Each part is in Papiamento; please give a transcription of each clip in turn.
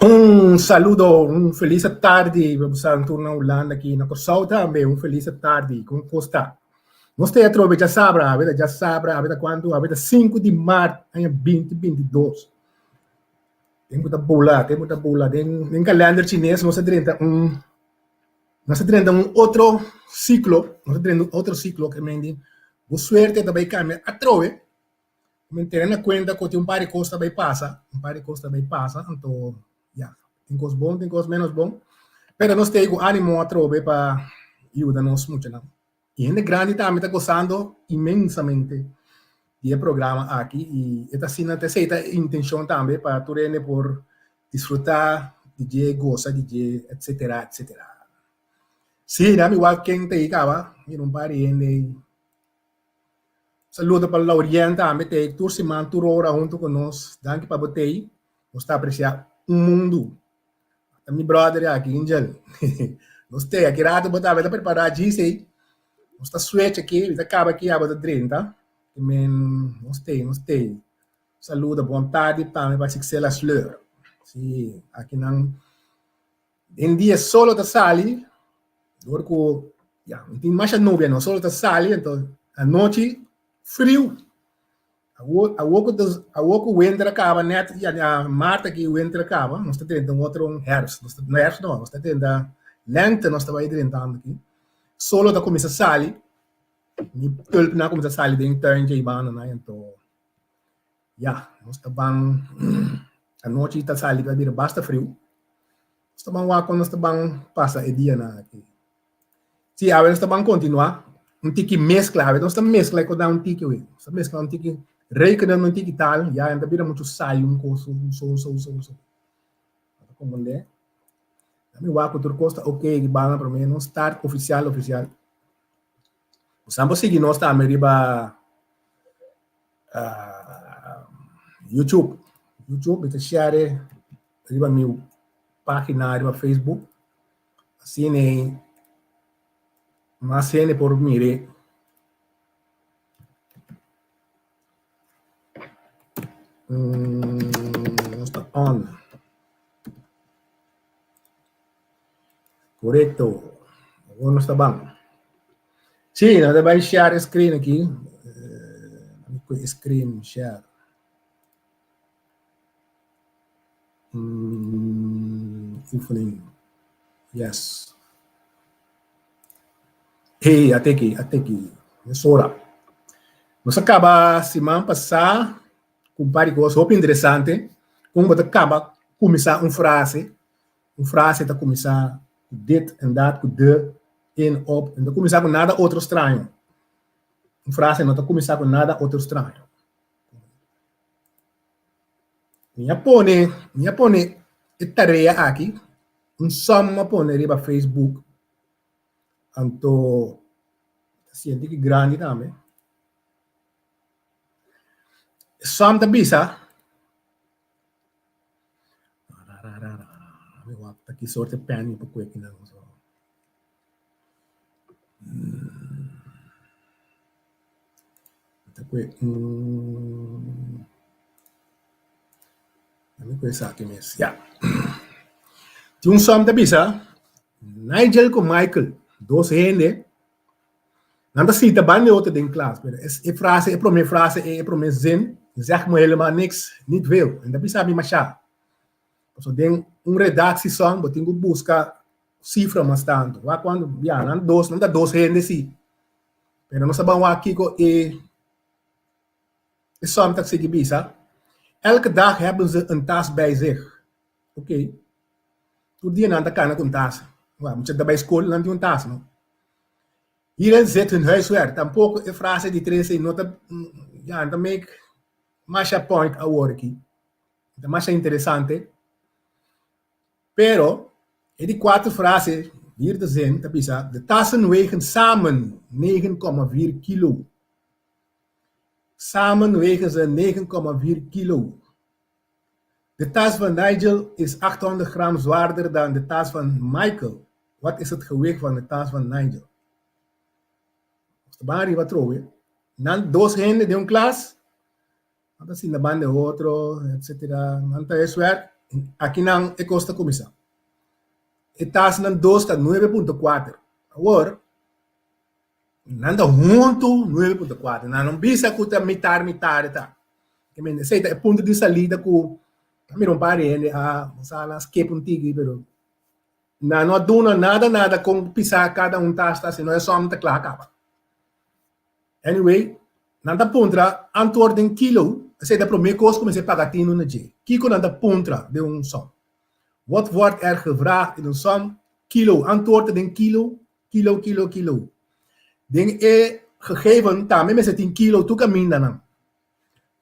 Un saludo, un felis atardi, bo sa tur na Hulanda aki, na Kòrsou tambe, un felis atardi, kon kos ta? Nos ta atrobe djasabra, awe ta djasabra, awe ta kuantu? Awe ta sinku di mart aña binti binti dos. Tempu ta bula, tempu ta bula, den den kalender chines nos a drenta un nos a drenta un otro siklo, nos a drenta un otro siklo ke men di bo suerte ta bai kambia atrobe. Mi tene na kuenta ku tin un par di kos ta bai pasa, un par di kos ta bai pasa, anto ya, tin kos bon, tin kos ménos bon, pero nos ta ku ánimo atrobe pa yuda nos muchanan. I hende grandi tambe ta gosando inmensamente di e programa aki i e ta asina, ta esei ta e intenshon tambe pa tur hende por disfrutá di dje, gosa di dje, etsetera, etsetera. Sí, nan mi wak ken ta ei kaba, mira un par di hende ei. Saludo pa Laurien tambe t'ei tur siman tur ora hunto ku nos. Danki pa bo t'ei. Nos ta apresiá un mundu. Ta mi brother aki, Angel. Nos t'ei. Aki rato bo tambe ta prepará djis ei. Nos ta switch aki, mi ta kaba aki abo ta drenta. I men nos t'ei, nos t'ei. Saludo, bon tardi tambe pa Sixela Sleur. Si, akinan. Den dia solo ta sali, dor ku ya no tin masha nubia no, solo ta sali, anto anochi friu. Awor awor ku ta awor ku winter a kaba nèt ya ya mart aki winter a kaba, nos ta drenta un otro un herfst, nos ta no herfst no, nos ta drenta lente nos ta bai drentando aki. Solo ta kuminsá sali, mi tulpnan a kuminsá sali den tuin dje banda nan, anto Ya, nos ta ban anochi ta sali ta bira basta friu. Nos ta ban wak kon nos ta ban pasa e dianan aki. Si, awe nos ta ban kontinuá un tiki meskla. Awe nos ta meskla e kodan un tiki we. Nos ta meskla un tiki, rekenen un tiki tal, ya e ta bira muchu saai un kos, un so, so, so, so. Bo ta komprendé? Mi wak ku tur kos ta oké di banda promé nos start ofisial ofisial. Bosan por sigui nos tambe riba YouTube. YouTube mi ta share riba mi página riba Facebook. Asina ei mas hende por mir'é. Nos ta on. Korekto. Awor nos ta ban. Sí, nos ta bai share screen aki. Eh, screen share. Mm, oefening. Yes. Hey, ateki, ateki. Mesora. Nos a kaba siman pasá ku un par di kos hopi interesante. Kon bo ta kaba kuminsá un frase. Un frase ta kuminsá ku dit en dat, ku de, in, op. No ta kuminsá ku nada otro straño. Un frase no ta kuminsá ku nada otro straño. Mi a pone, mi a pone e tarea aki, un som a pone riba Facebook, anto ta sienti ki grandi tambe. E som ta bisa, Mi wak ta ki sorte pen mi por kue kinan. Mi ta kue un mi kue esaki mes, ya. Tin un som ta bisa, Nigel ku Michael, dos hende, Nan ta sita banda e otro den klas, pero e frase, e prome frase, e prome zin, zegt me helemaal niks, niet veel. En ta bisa mi masha. Pasobra den un redactiesong bo tin ku buska sifra mas tantu. Wak kuantu, ya, nan dos, nan ta dos hende si. Pero nos ta ban wak kiko e e song ta sigui bisa. Elke dag hebben ze een tas bij zich. Oké. Tur dia nan ta kana ku un tas. Wak, mucha ta bai skol, nan tin un tas, no? Hierin zit hun huiswerk. Tampoco e frase di tres ei no ta, ya, no ta make masha point awor aki. Ta masha interesante. Pero e di cuatro frase, vierde zin, ta bisa, De tassen wegen samen 9,4 kilo. Samen wegen ze 9,4 kilo. De tas van Nigel is 800 gram zwaarder dan de tas van Michael. Wat is het gewicht van de tas van Nigel? Nos ta ban ariba atrobe. Nan dos hende den un klas, nan ta sinta banda e otro, etcetera. Nan ta huiswerk. Akinan e kos ta kuminsá. E tasnan dos ta 9.4. Awor, nan ta huntu 9.4. Nan no bisa ku ta mitar mitar ta. Esei ta e punto di salida ku a mira un par di hende a sa nan skip un tiki pero nan no a duna nada nada kon pisá kada un tas ta sino e sòm ta kla kaba. Anyway, nan ta puntra antwoord den kilo, esei ta promé kos ku mester paga tinu na dje. Kiko nan ta puntra den un sòm? Wat wordt er gevraagd in een som? Kilo, antwoord ta den kilo, kilo, kilo, kilo. Den e gegeven tambe mester tin kilo tur kamindanan.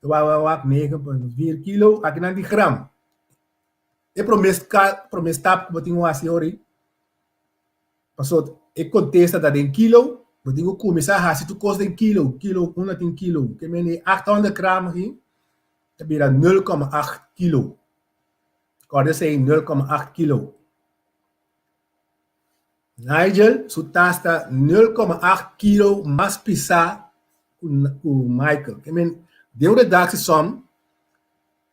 Wak, wak, wak, 9.4 kilo, akinan di gram. E promé promé stap ku bo tin ku hasi ori, pasobra e kontesta ta den kilo, bo tin ku kuminsá hasi tur kos den kilo, kilo, unda tin kilo. Ke mende 800 gram aki ta bira 0,8 kilo. Kòrda esei, 0,8 kilo. Nigel su tas ta 0,8 kilo mas pisá ku Michael. Ke men, den un redactiesom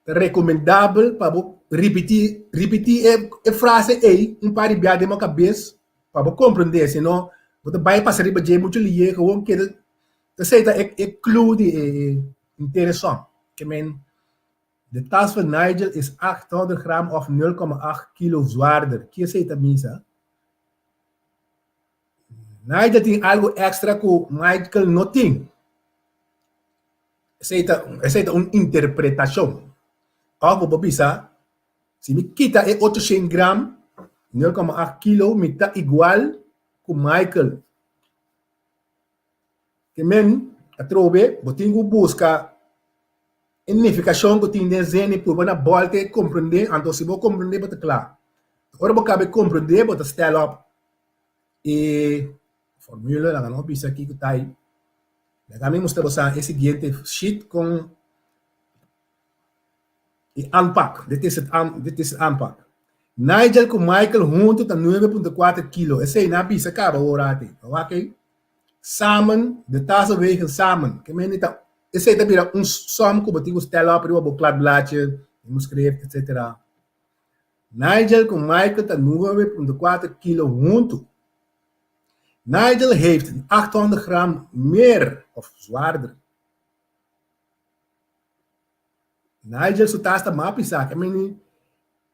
ta rekomendabel pa bo ripití ripití e e frase ei un par di bia den bo kabes pa bo komprendé, sino bo ta bai pasa riba dje muchu lihe gewoon keda esei ta e e clue di e intere som. Ke men, De tas van Nigel is 800 gram of 0,8 kilo zwaarder. Ki esei ta misa? Nigel tin algo extra ku Michael no tin. Esei ta, esei ta un interpretashon. Òf bo por bisa, si mi kita e 800 gram, 0,8 kilo, mi ta igual ku Michael. Ke men, atrobe, bo tin ku buska e nifikashon ku tin den zin i purba na bòlta e komprendé, anto si bo komprendé bo ta kla. Ora bo kaba e komprendé bo ta stèl òp e formula, laga nos bisa kiko ta ei. Laga mi mustra boso e siguiente sheet kon e aanpak, dit is het dit is het aanpak. Nigel ku Michael huntu ta 9.4 kilo, esei nan a bisa kaba ora ati. Wak ei. Samen, de tassen wegen samen. Ke men ta, esei ta bira un som ku bo tin ku stel op riba bo kladbladje, bo schrift, etc. Nigel ku Michael ta 9.4 kilo huntu. Nigel heeft 800 gram meer of zwaarder. Nigel su tas ta mas pisá. Ke men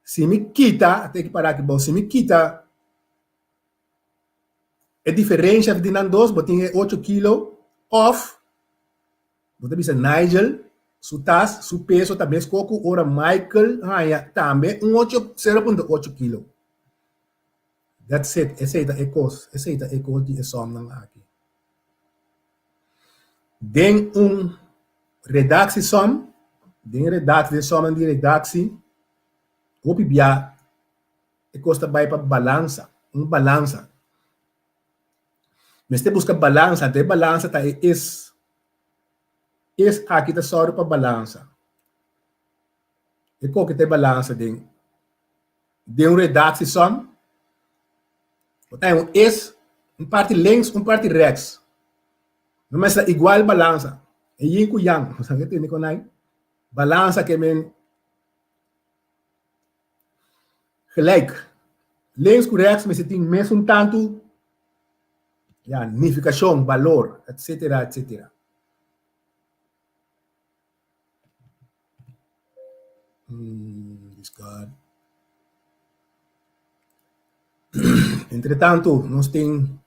si mi kita, te ki para aki bou, si mi kita E diferensha di nan dos, bo tin e ocho kilo of bo ta bisa Nigel su tas, su peso ta mes koku ora Michael haña tambe un ocho, 0.8 kilo. That's it, esei ta e kos, esei ta e kos di e sòmnan aki. Den un redaksiesom, den redaks, den sòmnan di redaksi, hopi bia E kos ta bai pa balansa, un balansa. Mester buska balansa, anto e balansa ta e es. Es aki ta sòru pa balansa. E koke ta e balansa den den un redaksie som, bo ta un es, un parti links, un parti rèks. No mester ta igual balansa. E yin ku yang, bo sa ke tende kon ai? Balansa ke men Gelijk. Links ku rechts mester tin mesun tantu, ya, nifikashon, balor, etsetera, etsetera. Discard. Entretantu, nos tin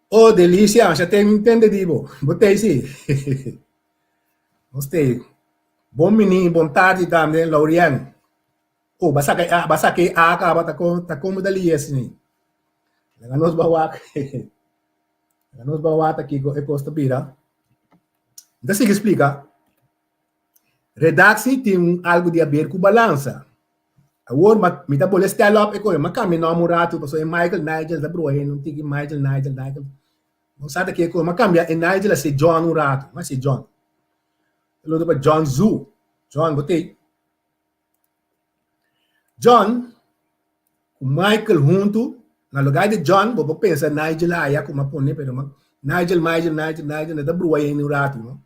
Oh, delicia, ya ten intende di bo. Bo tei si. Nos tei. Bon mini, bon tardi tambe, Laurien. Oh, ba saka e, ba saka e A kaba, ta kon, ta kon bo ta lies ni. Laga nos ba wak. Laga nos ba wak ta kiko e kos ta bira. Mi ta sigui splika. Redaksie tin un algu di haber ku balansa. Awor ma, mi ta bole stel op e koe, ma kambia nòm un ratu, pasobra e Michael Nigel ta bruha hende un tiki Michael Nigel Nigel. No sa ta kiko, ma kambia e Nigel a se John un ratu, ma se John. E lo ta pa John Zoo. John, bo tei. John ku Michael huntu, na lugar di John, bo por pensa Nigel aya ku m'a pone, pero ma Nigel, Nigel, Nigel, Nigel, na ta brua hende un ratu, no?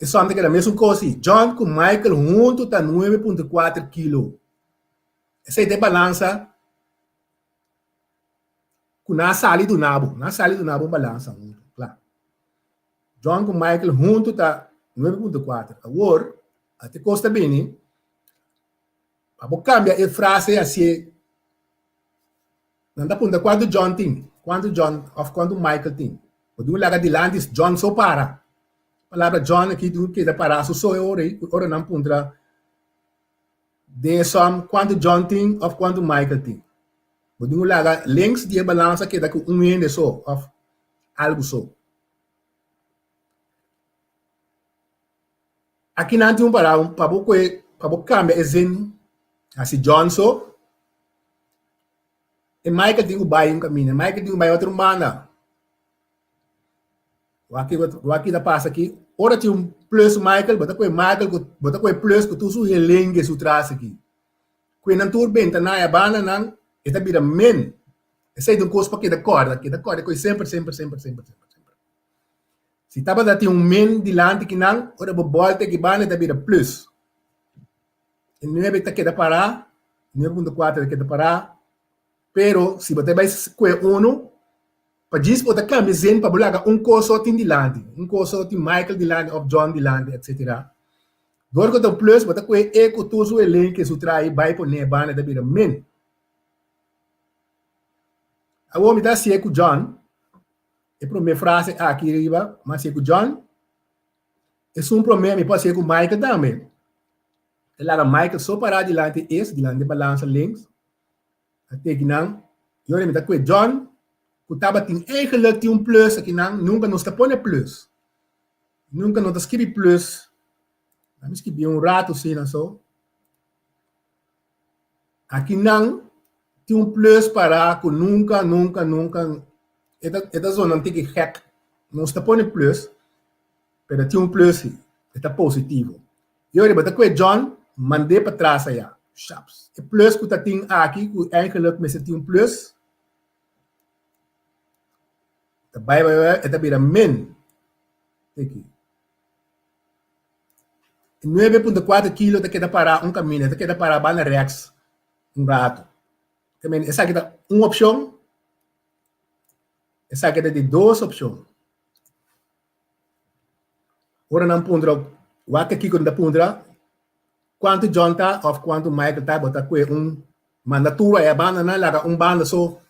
E som ta keda mesun kos si. John ku Michael huntu ta 9.4 kilo. Esei ta e balansa ku nan a sali duna bo. Nan a sali duna bo un balansa huntu, kla. John ku Michael huntu ta 9.4. Awor, ate kos ta bini, pa bo kambia e frase hasié, nan ta puntra kuantu John tin, kuantu John òf kuantu Michael tin. Bo tin ku laga dilanti John so para. Palabra John aki tin ku keda pará su so e ora ei, ora nan puntra den e sòm kuantu John tin òf kuantu Michael tin. Bo tin ku laga links di e balansa keda ku un hende so òf algu so. Aki nan tin un pará pa bo kohe pa bo kambia e zin hasi John so e Michael tin ku bai un kaminda, e Michael tin ku bai otro un banda. Wak wak ki ta pasa aki, ora tin un plus Michael bo ta kohe Michael ku bo ta kohe plus ku tur su helengue su tras aki. Ku nan tur benta na e bandanan e ta bira min. Esei ta un kos pa keda kòrda, keda kòrda kohe semper semper semper semper semper semper. Si tabata tin un min dilanti kinan, ora bo bòlta ki banda e ta bira plus. E nuebe ta keda pará, 9.4 ta keda pará, pero si bo ta bai kue unu, pa djis bo ta kambia zin pa bo laga un kos so tin dilanti, un kos so tin Michael dilanti òf John dilanti etsetera. Dor ku ta un plus bo ta kue e ku tur su elenke su trahe bai pone e banda e ta bira min. Awor mi ta hasié ku John, e promé frase aki riba, mi a hasié ku John. Esun promé mi por hasié ku Michael tambe. E laga Michael so pará dilanti es, dilanti e balansa links. A teki nan, i ora mi ta kue John, ku tabatin eigenlijk tin un plus akinan, nunka nos ta pone plus. Nunka no ta skibi plus. Mi skibi un ratu asina so. Akinan tin un plus pará ku nunka, nunka, nunka e ta e ta zona un tiki gèk. Nos ta pone plus, pero tin un plus si, e ta positivo. I ora bo ta kue John, mand'é patras ayá. Shaps. E plus ku ta tin aki, ku eigenlijk mester tin un plus, ta bai bai bai, e ta bira min. Tiki. 9.4 kilo ta keda pará un kaminda, ta keda pará banda rèks un ratu. Te men esaki ta un opshon, esaki ta di dos opshon. Ora nan puntra, wak kiko nan ta puntra, kuantu John ta òf kuantu Michael ta, bo ta kue un manda tur aya banda nan laga un banda so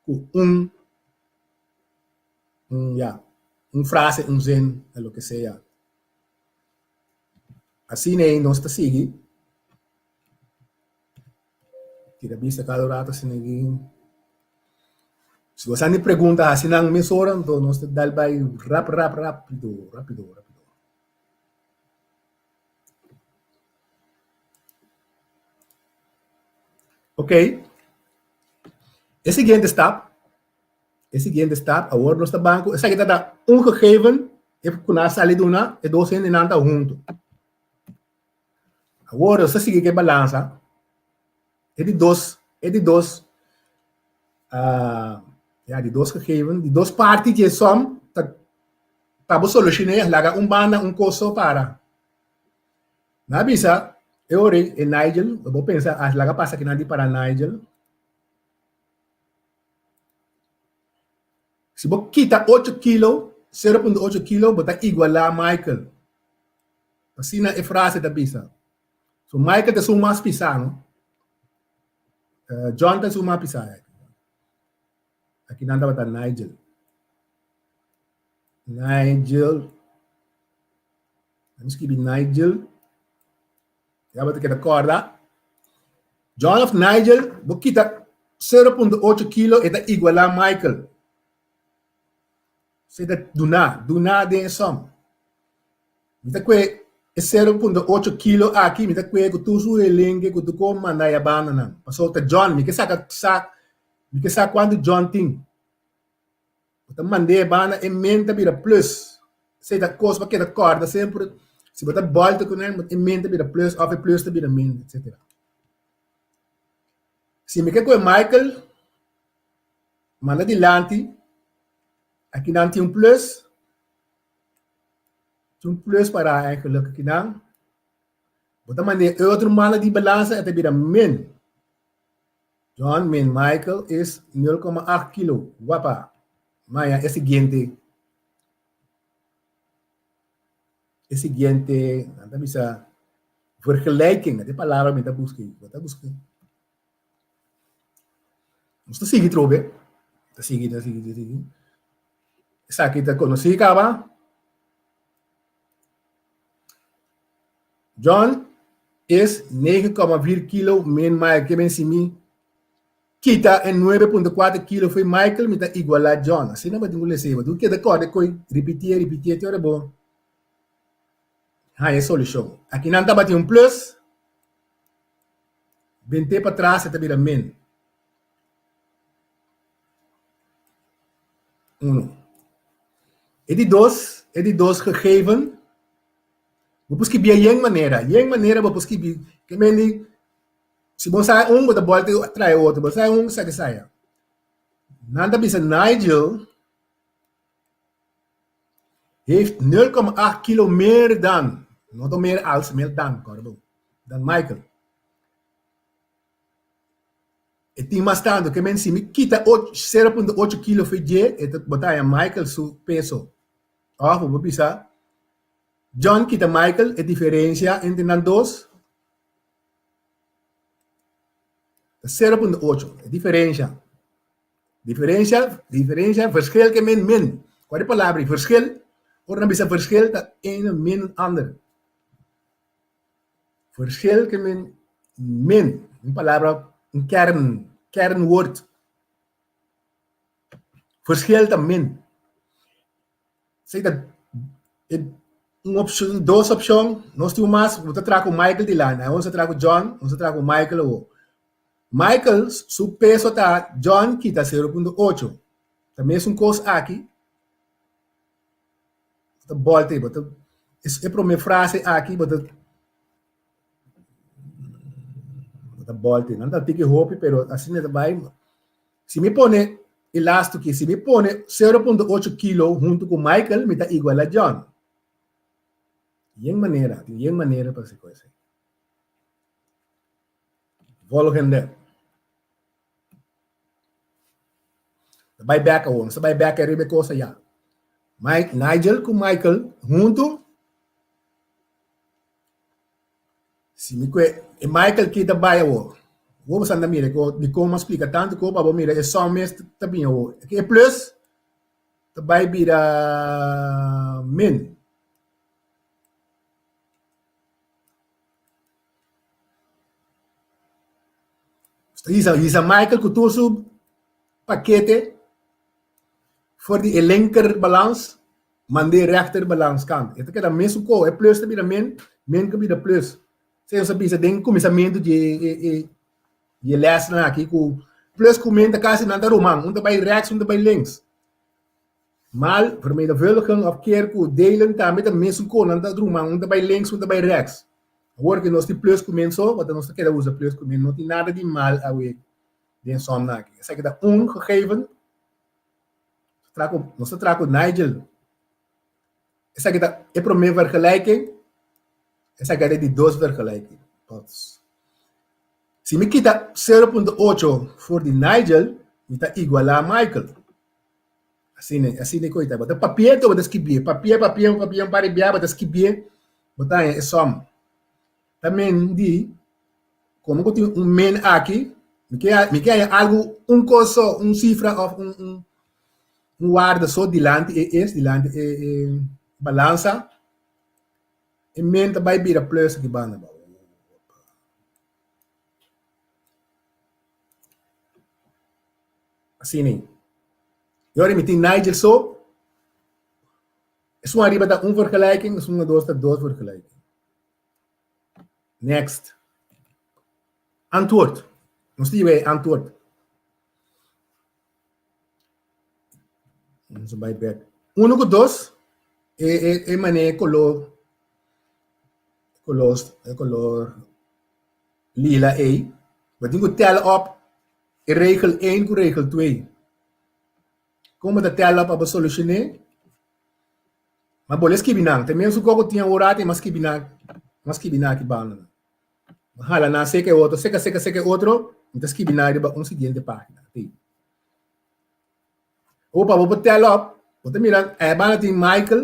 ku un un ya un frase, un zin, loke sea. Asina ei nos ta sigui tira bista kada rato asina aki. Si bo sa ni pregunta hasi nan mesora anto nos ta dal bai rap rap rapido rapido rapido. Ok, e siguiente stap. E siguiente stap, awor nos ta ban ku esaki ta ta un gegeven e ku nan a sali duna e dos hendenan ta huntu. Awor nos ta sigui ku e balansa, e di dos, e di dos, ya di dos gegeven, di dos parti di e som ta pa bo solushoné laga un banda un kos so para. Nan a bisa e ora ei e Nigel, bo pensa laga pasa kinan di para Nigel. Si bo kita ocho kilo, 0.8 kilo, bo ta igualá Michael. Asina e frase ta bisa. So Michael ta esun mas pisá, no? Uh, John ta esun mas pisá. Aki nan tabata Nigel. Nigel. Let me skibi Nigel. Ya bo ta keda kòrda. John of Nigel, bo kita 0.8 kilo, e ta igualá Michael. Se ta duná, duná den e sòm. Mi ta kue e 0.8 kilo aki, mi ta kue ku tur su relenke, ku tur kon manda e bandanan. Pasobra ta John, mi ke saka sa, mi ke sa kuantu John tin. Bo ta mand'é e banda, e men ta bira plus. Esei ta kos pa keda kòrda semper. Si bo ta bòlta ku nan, e men ta bira plus òf e plus ta bira men, etsetera. Si mi ke kohe Michael, manda dilanti, aki nan tin un plus. Tin un plus pará eigenlijk akinan. Bo ta manda e otro manda di balansa e ta bira min. John min Michael is 0,8 kilo. Wapa. Maya e siguiente. E siguiente, nan ta bisa vergelijking, e palabra mi ta buska. Bo ta buska. Nos ta sigui trobe. Ta sigui, ta sigui, ta sigui. Esaki ta konosí kaba. John is 9,4 kilo min Michael. Ke men si mi kita e 9,4 kilo fo'i Michael, mi ta igualá John. Asina bo tin ku lesa Bo tin ku keda kòrda e koi, ripitié, ripitié te ora bo haña e solushon. Aki nan tabatin un plus, bent'é patras e ta bira min. Uno. E di dos, e di dos gegeven, bo por skibí yen manera, yen manera bo por skibí. Ke men di, si bo sa un, bo ta bòlta i trae otro, bo sa un, esaki saya. Nan ta bisa Nigel heeft 0,8 kilo meer dan, no ta meer als, meer dan, kòrda bo, dan Michael. E tin mas tantu ke men si mi kita 0.8 kilo for dje e ta bo ta haña Michael su peso. Òf bo por bisa John kita Michael e diferensia entre nan dos ta 0.8 e diferensia. Diferensia diferensia verschil ke men min. Kua e palabra ei verschil? Ora nan bisa verschil ta ene min ander. Verschil ke men min, un palabra, un kern, kernwoord. Verschil ta min. Esei ta e un opshon, dos opshon, nos tin un mas, bo ta traha ku Michael dilanti, nos ta traha ku John, nos ta traha ku Michael awor. Michael su peso ta John kita 0.8. Ta mesun kos aki. Bo ta bolta ei, bo ta e prome frase aki bo ta bo ta bolta ei. Nan ta tiki hopi pero asina ta bai. Si mi pone e lastu aki, si mi pone 0.8 kilo huntu ku Michael mi ta igual a John. Yen manera, tin yen manera pa hasi kos esei. Volgende. Ta bai bek awor, nos ta bai bek ariba e kos aya. Mike, Nigel ku Michael huntu. Si mi kue e Michael ki ta bai awor. Awor bo sa anda mira ko dikon mi a splika tantu ko pa bo mira e som mes ta bin awor. E plus ta bai bira min. Hisa, hisa Michael ku tur su pakete for di e linker balans mand'é rechter balans kant. E ta keda mesun ko, e plus ta bira min, min ta bira plus. Esei nos a bisa den kuminsamentu di e e di e lèsnan aki ku plus ku min ta kasi nan ta ruman, un ta bai rèks, un ta bai links. Mal, vermenigvuldigen òf keer ku delen tambe ta mesun ko, nan ta ruman, un ta bai links, un ta bai rèks. Awor ku nos tin plus ku min so, wata nos ta keda usa plus ku min. No tin nada di mal awe den somnan aki. Esaki ta un gegeven. Nos ta traha ku Nigel. Esaki ta e promé vergelijking. Esaki ta e di dos vergelijking. Si mi kita 0.8 for di Nigel, mi ta igualá Michael. Asina, asina e koita. Bo ta papia enton bo ta skibié. Papia, papia, papia un par di bia bo ta skibié, bo ta haña e sòm. Ta men di, komo ku tin un men aki, mi ke mi ke haña algu, un kos so, un sifra òf un un un warda so dilanti e es, dilanti e e balansa, e men ta bai bira plus aki banda. Asina ei. I ora mi tin Nigel so, esun ariba ta un vergelijking, esun ados ta dos vergelijking. Next. Antwoord. Nos ta yiba e antwoord. Nos bai bek. Uno ku dos, e, e, e manera e kolor, kolor, e kolor lila ei. Bo tin ku tel op E regel één ku regel twee. Kon bo ta tèl op pa bo solushoné? Ma bo le skibi nan. Te mesun koko tin awor ati, m'a skibi nan, m'a skibi nan aki banda nan. M'a hala nan seka e otro, seka, seka, seka e otro, mi ta skibi nan riba un siguiente pagina. Te. Awor pa bo por tel op, bo ta mira, e banda tin Michael,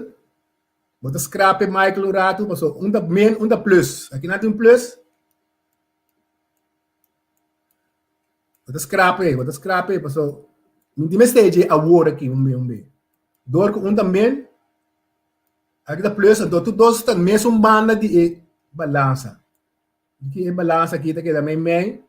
bo ta scrap e Michael un ratu, paso un ta min, un ta plus. Aki nan tin un plus. Bo ta scrap e, bo ta scrap e, paso mi tin mester dje awor aki un be, un be. Dor ku un ta min, aki ta plus, anto tur dos ta mesun banda di e balansa. Di e balansa aki ta keda mei mei.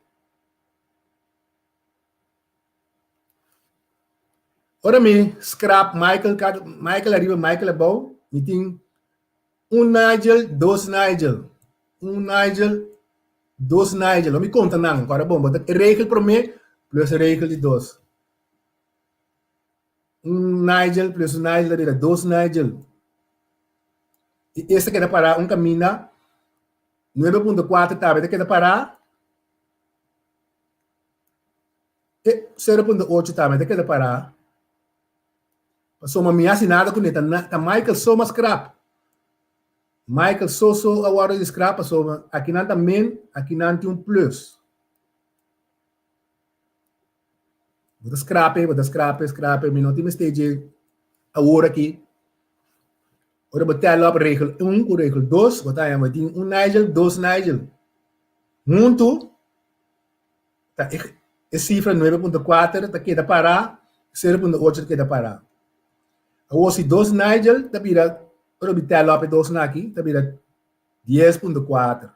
Ora mi scrap Michael, Michael ariba, Michael abou, mi tin Un Nigel, dos Nigel. Un Nigel, dos Nigel. Lo mi konta nan. Kòrda bon, bo ta e regel promé plus e regel di dos. Un Nigel plus un Nigel ta bira dos Nigel. I esta keda pará un kaminda. 9.4 tambe ta keda pará. E 0.8 tambe ta keda pará. Pasobra mi hasi nada kuné, ta ta Michael so mas krap. Michael so so a wòrdu di skrap pasobra akinan ta min, akinan tin un plus. Bo ta skrap e, bo ta skrap e, skrap e, mi no tin mester dje awor aki. Ora bo tel op regel un ku regel dos, bo ta haña bo tin un Nigel, dos Nigel. Huntu Ta e e sifra 9.4 ta keda pará, 0.8 ta keda pará. Awor si dos Nigel ta bira, ora mi tel op e dosnan aki, ta bira 10.4.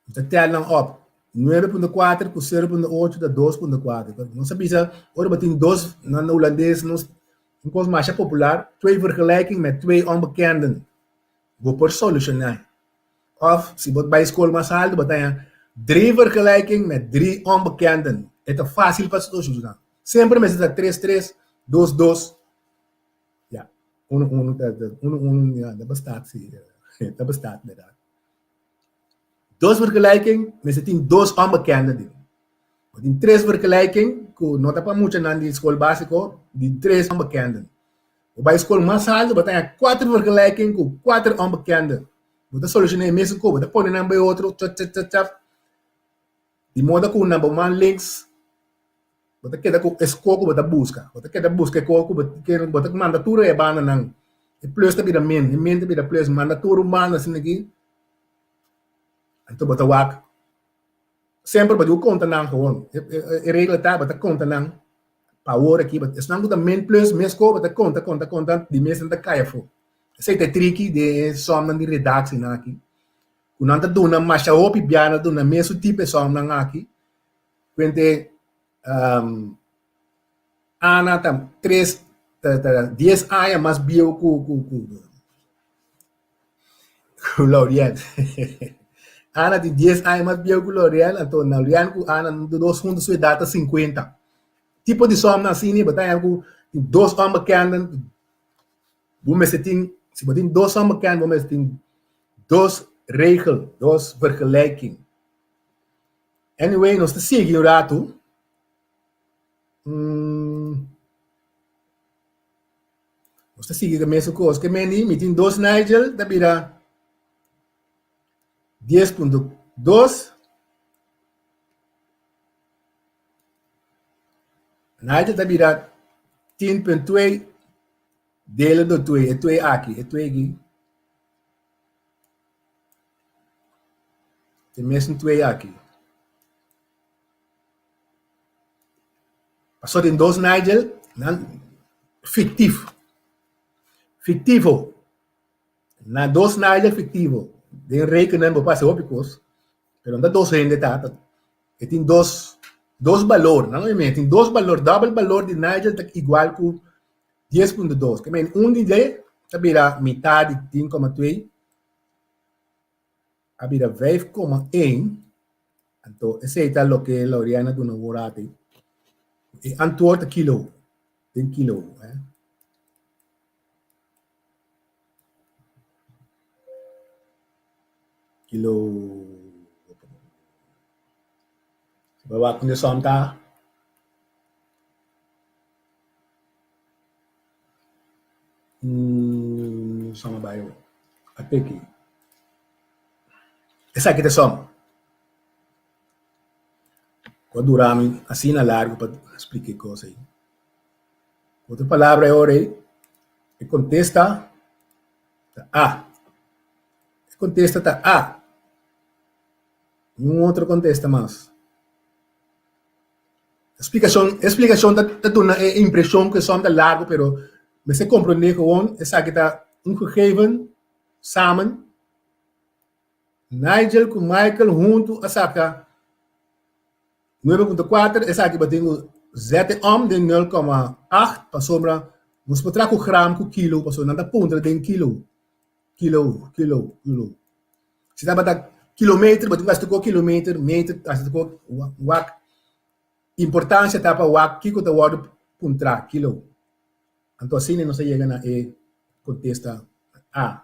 Mi ta tel nan op. 9.4 ku 0.8 ta 2.4. Nos a bisa, ora bo tin dos, na hulandes nos, un kos masha popular, twee vergelijking met twee onbekenden. Bo por solushoná. Of si bo bai skol mas altu bo ta haña drie vergelijking met drie onbekenden. E ta fásil pa solushoná. Semper mester ta tres tres, dos dos. Ya, uno uno ta uno uno ya ta bestaat si, ta bestaat inderdaad. Dos vergelijking mester tin dos onbekenden den. Bo tin tres vergelijking ku no ta pa muchanan di skol básiko, di tres onbekenden. Bo bai skol mas altu bo ta haña kuater vergelijking ku kuater onbekenden. Bo ta solushoná e mesun kos, bo ta pone nan bai otro chap chap chap chap. Di moda ku na bo man links bo ta keda ku e skor ku bo ta buska. Bo ta keda buska e kos ku bo kere, bo ta manda tur e bandanan. E plus ta bira min, e min ta bira plus, manda tur un banda asina aki. Anto bo ta wak. Semper bo diku konta nan gewoon. E regla ta bo ta konta nan pa awor aki. Esnan ku ta min plus mes kos bo ta konta konta konta di mes nan ta kai afó. Esei ta e triki di e sòmnan di redaksinan aki. Ku nan ta duna masha hopi bia nan ta duna mesun tipo e sòmnan aki. Kuente Ana ta tres ta ta dies aña mas bieu ku ku ku ku Lauriel. Ana tin dies aña mas bieu ku Lauriel, anto Lauriel ku Ana nan dos huntu su edat ta sinkuenta. Tipo di sòmnan asina bo ta haña ku tin dos ònbekenden bo mester tin, si bo tin dos ònbekenden bo mester tin dos regel, dos vergelijking. Anyway, nos ta sigui un ratu. Nos ta sigui ku e mesun kos. Ke meni, mi tin dos Nigel, ta bira 10.2. Nigel ta bira 10.2 dele do 2, e 2 aki, e 2 aki. E mesun 2 aki. Pasobra tin dos Nigel, nan fiktief. Fiktivo. Na dos Nigel fiktivo. Den rekenen bo pasa hopi kos, pero no ta dos hende ta, e tin dos dos balor, nan lo tin dos balor, dòbel balor di Nigel ta igual ku 10.2. Ke men un di dje ta bira mitad di 10,2 a bira 5,1. Anto esei ta loke Laureana duna wor ati. E antwoord ta kilo, den kilo. Eh. Kilo. Bo wak de som ta. Mm, som a bai a teki. Esaki ta som. Ku a dura mi asina largu pa splika e kos ei. Ku otro palabra e ora ei, e kontesta ta A. E kontesta ta A. Niun otro kontesta mas. Splikashon, e splikashon ta ta duna e impreshon ku e som ta largu pero mester komprondé gewoon esaki ta un gegeven samen. Nigel ku Michael huntu a saka 9.4, esaki batin ku zet e om den 0,8 pasobra nos por traha ku gram ku kilo pasobra nan ta puntra den kilo, kilo, kilo, kilo. Si tabata kilometer, bo tin ku hasi tur kilometer, meter, hasi tur wak. Importansia ta pa wak kiko ta wòrdu puntrá, kilo. Anto asina nos a yega na e kontesta A.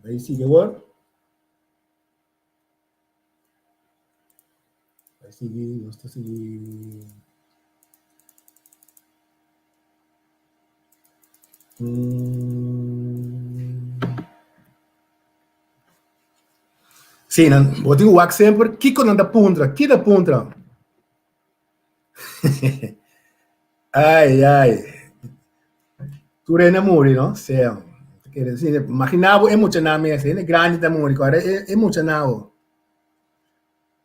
Bai sigui awor. Bai sigui, nos ta sigui. Sí, nan, bo tin ku wak semper kiko nan ta puntra, ki ta puntra? Ai, ai. Tur hende a muri, no? Sea. Kere si, imagina bo e muchanan mes, hende grandi ta muri, kòrda e e muchanan ho.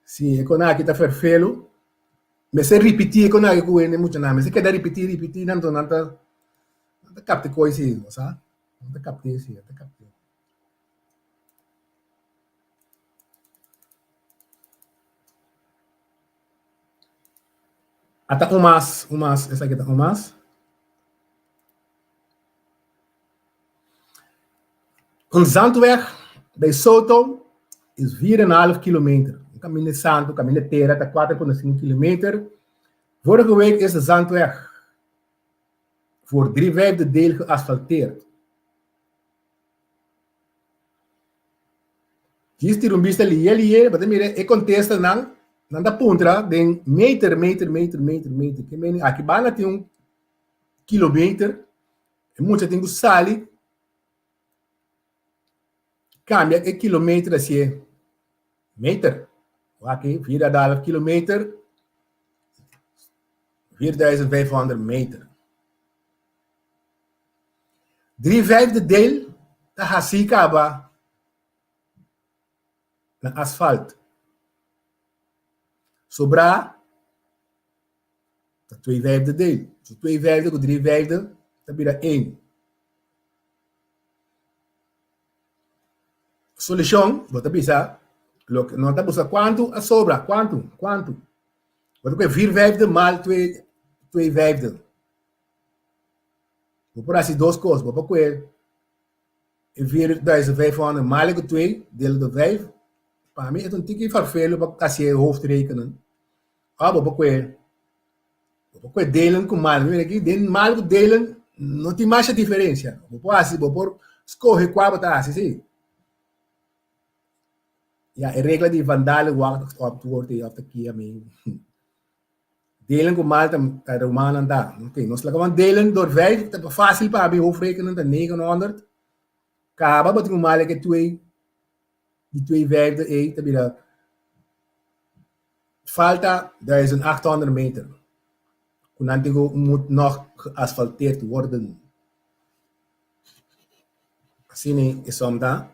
Si, e kona aki ta ferfelu. Mester ripití e kona aki ku hende muchanan. Mester keda ripití, ripití, nan nan ta nan ta kapta e kos ei, bo sa. Nan ta kapt'é si, nan ta kapt'é. Ata un mas, un mas, esaki ta un mas. Un zandweg bij Soto is 4,5 kilometer. Un kaminda santu, kaminda tera ta 4,5 kilometer. Vorige week is de zandweg voor drie vijfde deel geasfalteerd. Djis tira un bista liye liye, bo ta mira e kontestanan, nan ta puntra den meter, meter, meter, meter, meter. Ke meni aki banda tin un kilometer, e mucha tin ku sali kambia e kilometer hacia meter. Aki 4,5 kilometer, 4500 meter. Drie vijfde deel ta hasí kaba na asfalt. Sobrá ta twee vijfde deel. So twee vijfde ku drie vijfde ta bira één. Solushon, bo ta bisa, loke no ta buska kuantu a sobra, kuantu, kuantu. Bo ta kohe vier vijfde mal twee, twee vijfde. Bo por hasi dos kos, bo por kohe e 4500 male ku twee deel door vijf, pa mi e ta un tiki farfelu pa hasi e hoofdrekenen. Òf bo por kohe bo por kohe delen ku male, mi mira aki den male ku delen no tin masha diferensia, bo por hasi bo por skohe kua bo ta hasi si. Ya e regla di Van Dalen wacht op woord ei òf ta kia mi. Delen ku mal ta ta rumannan ta. Ok, nos laga wan delen door vijf, ta fácil pa abi hoofdrekenen ta 900. Kaba bo tin un male ke twee, di twee vijfde ei ta bira falta 1800 meter. Ku nan tin ku moet nog geasfalteerd worden. Asina e som ta.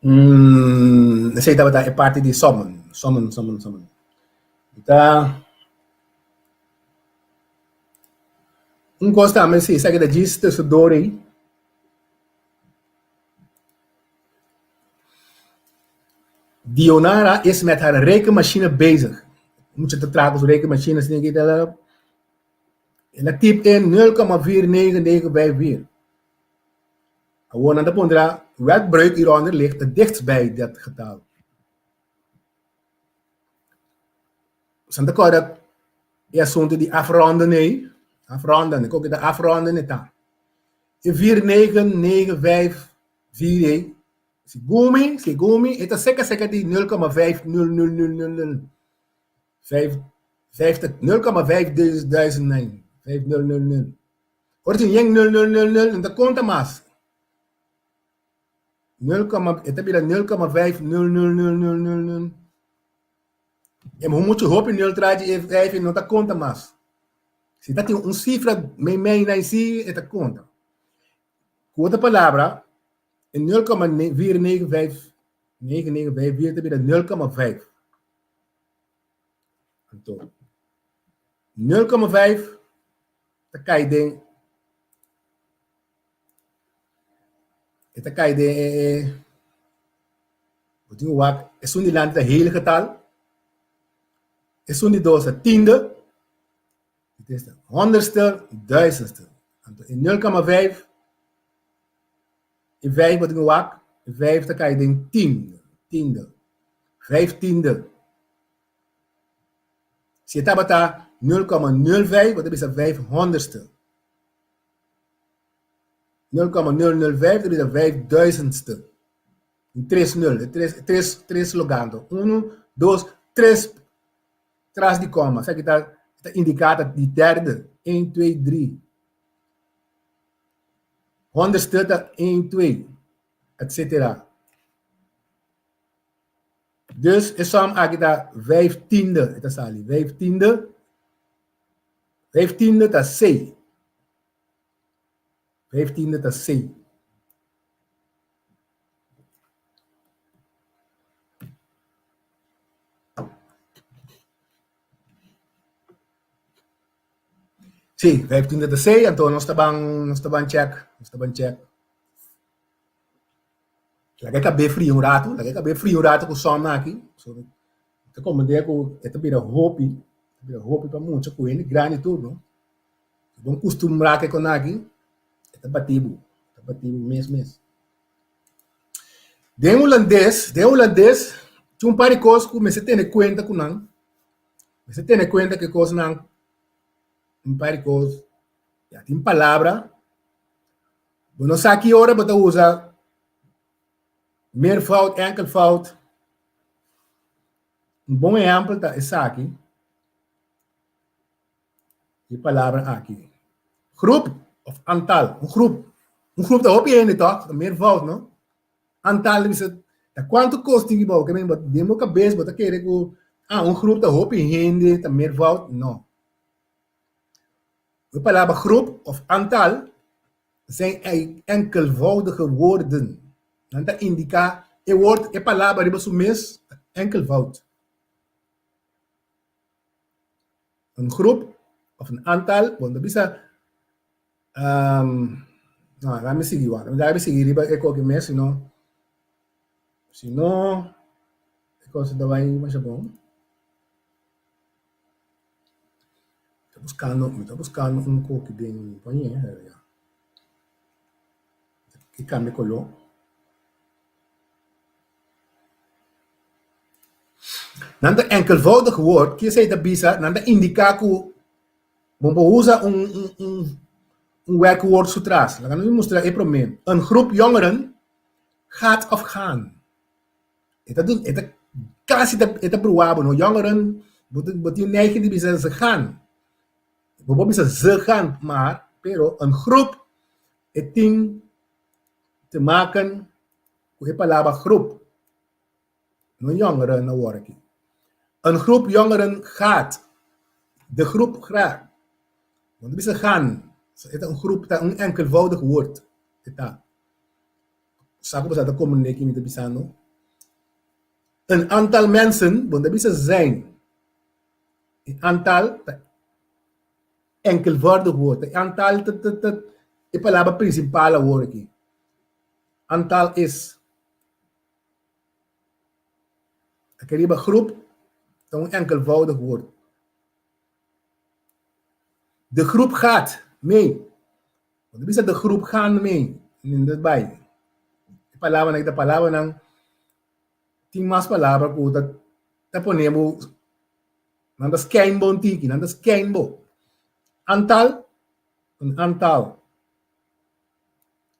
Mm, esei tabata e parti di sommen, sommen, sommen, sommen. Ta un kos tambe si esaki ta djis tussendoor ei. Dionara is met haar rekenmachine bezig. Mucha ta traha ku su rekenmachine asina ki ta El a tip in 0,49954. Awor nan ta puntra welk breuk hieronder ligt het dichtst bij dat getal. San ta kòrda e asuntu di afronden ei? Afronden, e koke ta afronden e ta. E 49954 ei. Segun mi, segun mi, e ta seka seka di nul koma vijf nul nul nul nul nul vijf vijftig nul koma vijf dus duizend nine vijf nul nul nul. Ora tin yen nul nul nul nul no ta konta mas. Nul koma e ta bira nul koma vijf nul nul nul nul nul nul. E muchu hopi nul tras di e vijf no ta konta mas. Si ta tin un sifra meimei na si e ta konta. Ku otro palabra, e nul koma vier negen vijf negen negen vijf vier ta bira nul koma vijf. Anto, nul koma vijf ta kai den e ta kai den e e bo tin ku wak esun dilanti ta hele getal, esun di dos ta tiende. Honderdste, duizendste. Anto e nul koma vijf, e vijf bo tin ku wak, e vijf ta kai den tiende, tiende, vijftiende. Si e tabata nul koma nul vijf, bo ta bisa vijf honderdste. Nul koma nul nul vijf ta bisa vijf duizendste. Un tres nul, e tres, tres, tres logando. Uno, dos, tres. Tras di kòma, esaki ta ta indiká ta di derde, een, twee, drie. Honderdste ta een, twee, etsetera. Dus e sòm aki ta vijftiende, e ta sali vijftiende. Vijftiende ta C. Vijftiende ta C. Sí, vijftiende ta C, anto nos ta ban, nos ta ban check, nos ta ban check. Laga e kab'é fria un ratu, laga e kab'é fria un ratu ku sòmnan aki. So, ta komprendé ku e ta bira hopi, ta bira hopi pa mucha ku hende grandi tur, no. Bon kustumbrá ku e kon aki, e ta bati bo, e ta bati bo mes mes. Den hulandes, den hulandes tin un par di kos ku mester tene kuenta ku nan, mester tene kuenta ku e kosnan, un par di kos, ya tin palabra, bo no sa ki ora bo ta usa meervoud, enkelvoud. Un bon ehèmpel ta esaki. E palabra aki. Groep of aantal. Un groep. Un groep ta hopi hende toch? Ta meervoud, no? Aantal bisa ta kuantu kos tin ki bou. Ke men den bo kabes bo ta kere ku ah un groep ta hopi hende ta meervoud. No. E palabra groep of aantal zijn enkelvoudige woorden. Nan ta indiká e woord, e palabra riba su mes ta enkelvoud. Un groep of un aantal, bo no ta bisa, no, laga mi sigui wak, laga mi sigui riba e koki mes, si no, si no e kos ta bai masha bon. Mi ta buskando, mi ta buskando un koki den mi pañe, ki kambia koló. Nan ta enkelvoudig woord, ki esei ta bisa? Nan ta indiká ku bo por usa un un un werkwoord su tras. Laga mi mustra e promé. Een groep jongeren gaat of gaan. E ta e ta kasi ta e ta bruá bo no. Jongeren bo ta bo tin neiging di bisa ze gaan. Bo por bisa ze gaan, maar pero een groep e tin te maken ku e palabra groep. No jongeren awor aki. Een groep jongeren gaat. De groep graat. No ta bisa gaan. E ta un groep, ta un enkelvoudig woord. E ta. Sa ku bo sa ta komprendé ki mi ta bisando? Een aantal mensen, bo no ta bisa zijn. E aantal ta enkelvoudig woord. E aantal ta ta ta e palabra prinsipal awor aki. Aantal is. Aki riba groep ta un enkelvoudig woord. De groep gaat mee. Bo ta bisa de groep gaan mee. Nin ta bai. E palabranan aki ta palabranan tin mas palabra ku ta ta pone bo nan ta skein bo un tiki, nan ta skein bo. Aantal, un aantal.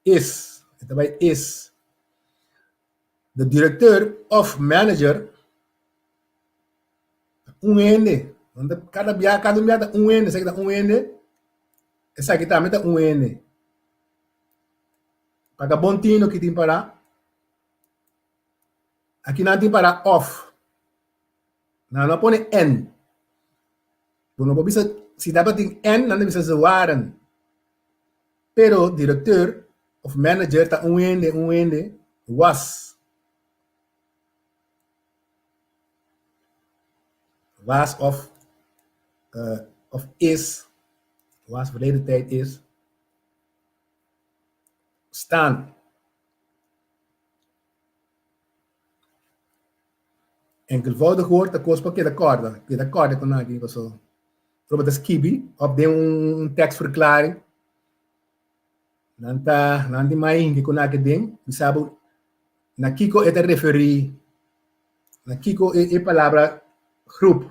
Is, e ta bai is. De directeur of manager ta un hende. Kada bia, kada un bia ta un hende. Esaki ta un hende, esaki tambe ta un hende. Paga bon tino ki tin para. Aki nan tin para of. Nan no a pone en. Bo no por bisa, si tabatin en, nan ta bisa ze waren. Pero directeur of manager ta un hende, un hende was. Was of, uh, of is. Was verleden tijd is. Staan. Enkelvoudig woord ta kos pa keda kòrda, keda kòrda ku nan aki paso ora bo ta skibi òf den un tekstverklaring nan ta nan tin mas hinki ku nan aki den bisa bo na kiko e ta referí, na kiko e e palabra groep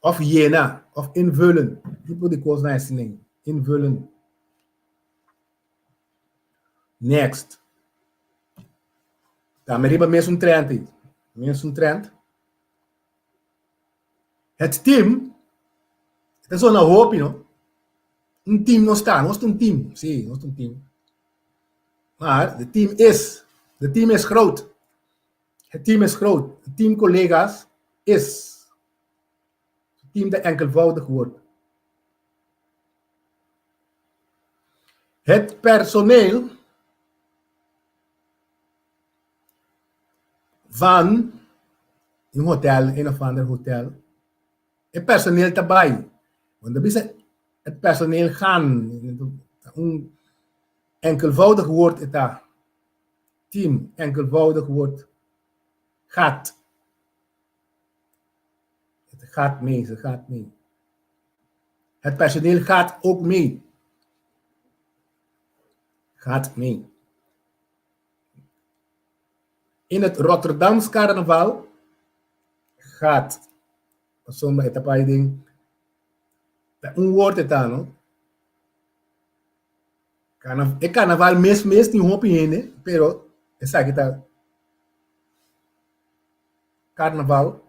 òf yena òf invullen tipo di kosnan asina invullen. Next. Tambe riba mesun trend ei. Mesun trend. Het team, e ta zona hopi, no? Un team nos ta, nos ta un team. Sí, nos ta un team. Maar de team is, de team is groot. Het team is groot. Het team collega's is. Het team ta enkelvoudig woord. Het personeel van un hotel, een of ander hotel, e personeel ta bai. Want ta bisa het personeel gaan, un enkelvoudig woord e ta. Team, enkelvoudig woord, gaat. Het gaat mee, ze gaat mee. Het personeel gaat ook mee. Gaat mee. In het Rotterdams carnaval gaat. Pasobra e ta pai den un woord e ta, no? E carnaval mes mes tin hopi hende, pero esaki ta carnaval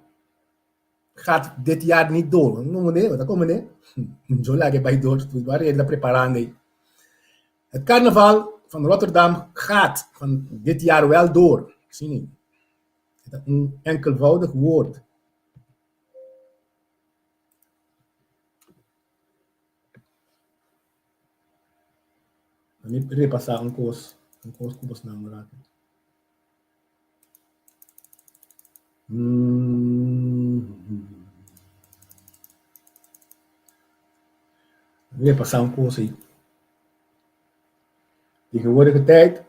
gaat dit jaar niet door. No meneer, wat kom meneer? Zo laat bij door, waar je dat preparando. Het carnaval van Rotterdam gaat van dit jaar wel door. Ik zie niet. Het is een enkelvoudig woord. Let me repasar un kos, un kos ku bos nan rato. Repasá un kos ei. Tegenwoordige tijd,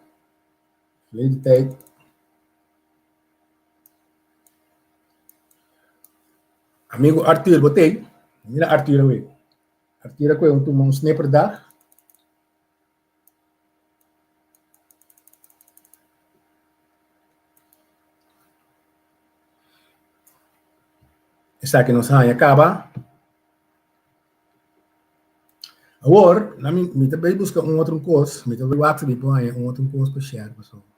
verleden tijd. Amigo Arthur, bo t'ei? Mira Arthur awe. Arthur a kohe un tuma un snipperdag. Esaki nos haña kaba. Awor, na mi, mi ta bai buska un otro kos, mi ta bai wak si mi por haña un otro kos pa share pasobra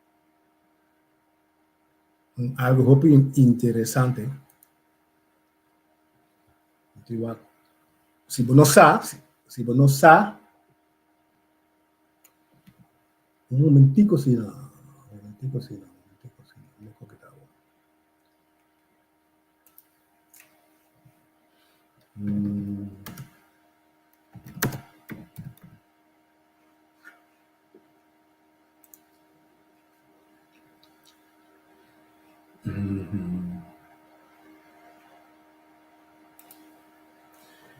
un algo hopi interesante. Mi ta wak, si bo no sa, si bo no sa, Un momentico si no. Un momentico si no. Un momentico si no. No koke ta awor. Mm. Mm -hmm.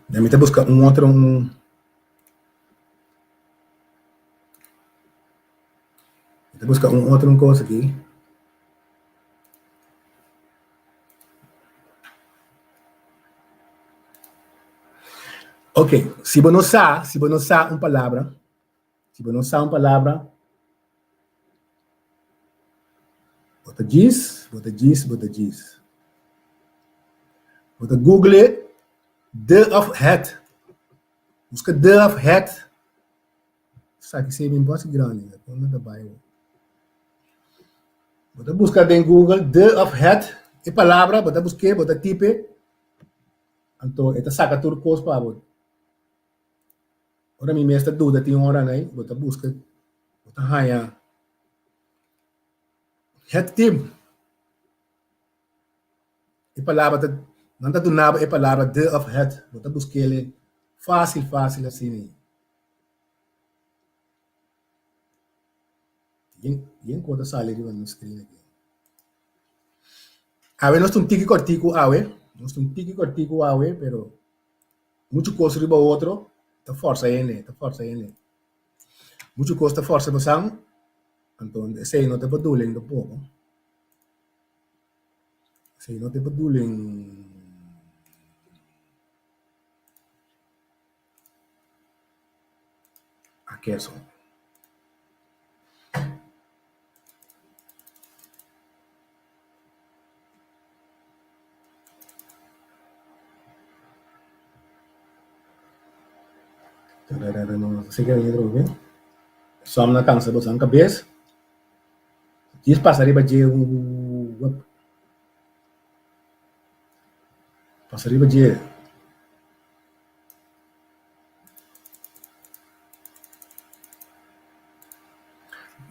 Mi ta busca un otro un Mi ta buska un otro kos aki. Ok, si bo no sa, si bo no sa un palabra, si bo no sa un palabra, bo ta djis, bo ta djis, bo ta djis. Bo ta google de of het. Buska de of het. Esaki sebi un bòsi grandi, unda ta bai awor? Bo ta buska den Google de of het, e palabra, bo ta busk'é, bo ta tip'é, anto e ta saka tur kos pa bo. Ora mi mes ta duda tin ora nei, bo ta buska, bo ta haña het team. E palabra ta, nan ta duna bo e palabra de of het, bo ta busk'el fásil fásil asina ei. Yen kos ta sali riba nos screen aki. Awe nos ta un tiki kòrtiku awe, nos ta un tiki kòrtiku awe, pero muchu kos riba otro ta fòrsa hende, ta fòrsa hende. Muchu kos ta fòrsa bosan, anto esei no ta bedoeling tampoko. Esei no ta bedoeling. Akeso. Som na kansa boso kabes. Djis pasa riba dje Pasa riba dje.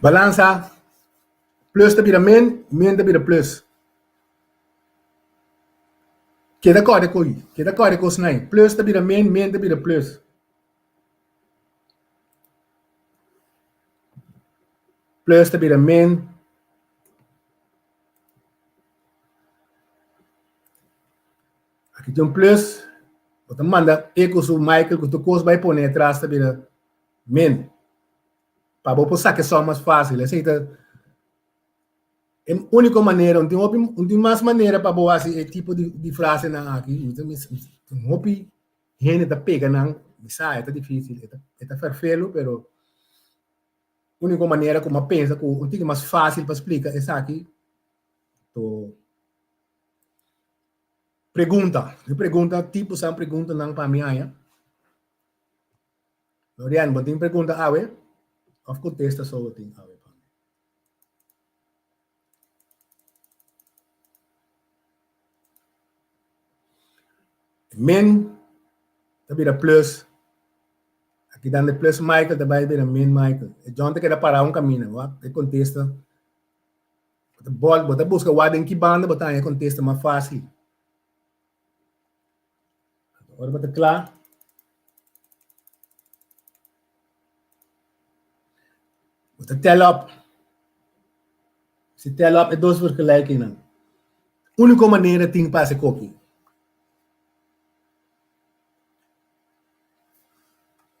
Balansa, plus ta bira min, min ta bira plus. Keda kòrda ku keda kòrda kosnan ei. Plus ta bira min, min ta bira plus. Plus ta bira min. Aki tin un plus, bo ta manda e ku su Michael ku tur kos bai pone atras ta bira min. Pa bo por saka e som mas fásil. Esei ta e úniko manera, no tin hopi, no tin mas manera pa bo hasi e tipo di di frasenan aki. Mi ta tin hopi hende ta pega nan, mi sa e ta difísil, e ta e ta fèrfelu, pero úniko manera ku mi a pensa ku un tiki mas fásil pa splika esaki to Pregunta. Mi pregunta tipo san preguntanan pa mi haña. Lorian, bo tin pregunta awe? Of kontesta so bo tin awe pa mi? Min ta bira plus. Aki dan de plus Michael ta bai bira min Michael. E John ta keda pará un kaminda. Wak, e kontesta. Bo ta bòl, bo ta buska wak den ki banda bo ta haña e kontesta mas fásil. Ora bo ta kla, bo ta tel op. Si tel op e dos vergelijkingnan. Úniko manera tin pa hasi koki.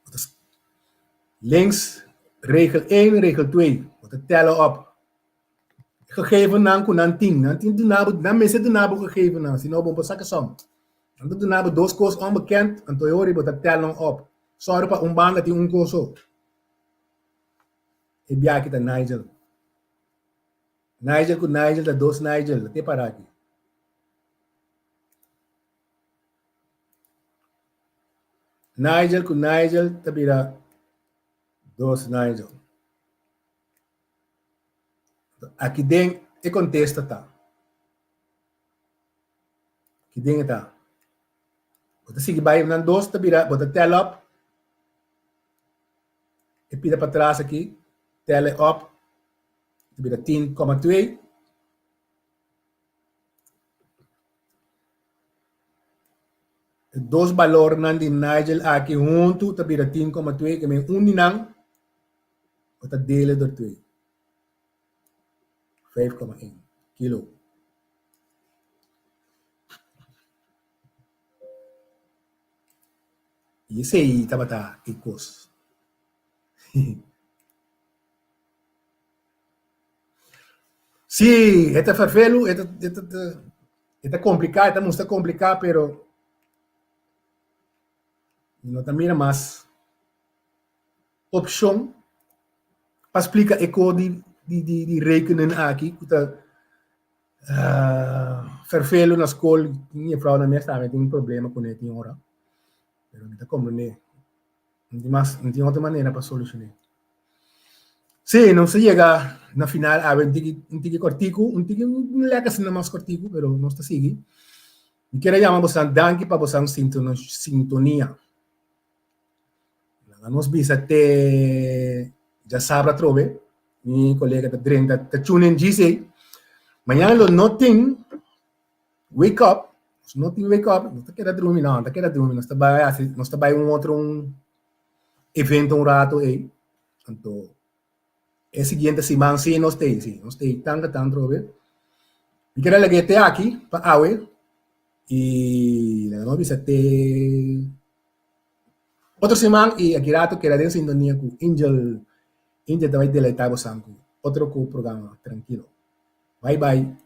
Bo ta links regel één, regel twee. Bo ta tèl op. Gegevennan ku nan tin. Nan tin duna bo, nan mester duna bo gegevennan, si no bo no por saka som. Nan ta duna bo dos kos onbekend, anto e ora bo ta tel nan op. Sòru pa un banda tin un kos so. E biaha ta Nigel. Nigel ku Nigel ta dos Nigel, ta te para aki. Nigel ku Nigel ta bira dos Nigel. Aki den e kontesta ta. Aki den e ta. Bo ta sigui bai nan dos ta bira, bo ta tel op. E pida patras aki, tel e op, ta bira tin koma twee. E dos balornan di Nigel aki huntu ta bira tin koma twee, ke men un di nan bo ta dele dor twee. 5,1 kilo. I esei tabata e kos. Sí, e ta ferfelu, e ta, e ta, e ta kompliká, e ta mustra kompliká, pero mi no ta mira mas opshon pa splika e ko di di di di rekenen aki ku ta ferfelu na skol. Mi jefrounan mes tambe tin problema kuné tin ora, pero mi ta komprendé. No tin mas, no tin otro manera pa solushoné. Sí, nos a yega na final awe un tiki un tiki kortiku, un tiki un lèk asina mas kortiku, pero nos ta sigui. Mi kier a yama bosan danki pa bosan sintonia. Laga nos bisa te djasabra atrobe. Mi kolega ta drenta ta tune in djis ei. Mañana lo no tin wake up, nos no tin wake up, nos ta keda drumi, no, no ta keda drumi, nos ta bai hasi, nos ta bai un otro un evento un rato ei. Anto e siguiente siman sí nos ta ei, sí, nos ta ei tanga tan atrobe. Mi kere laga e te aki pa awe i laga nos bisa te otro siman i aki rato keda den sintonia ku Angel. Angel ta bai deleita bosan ku otro ku programa trankilo. Bai bai.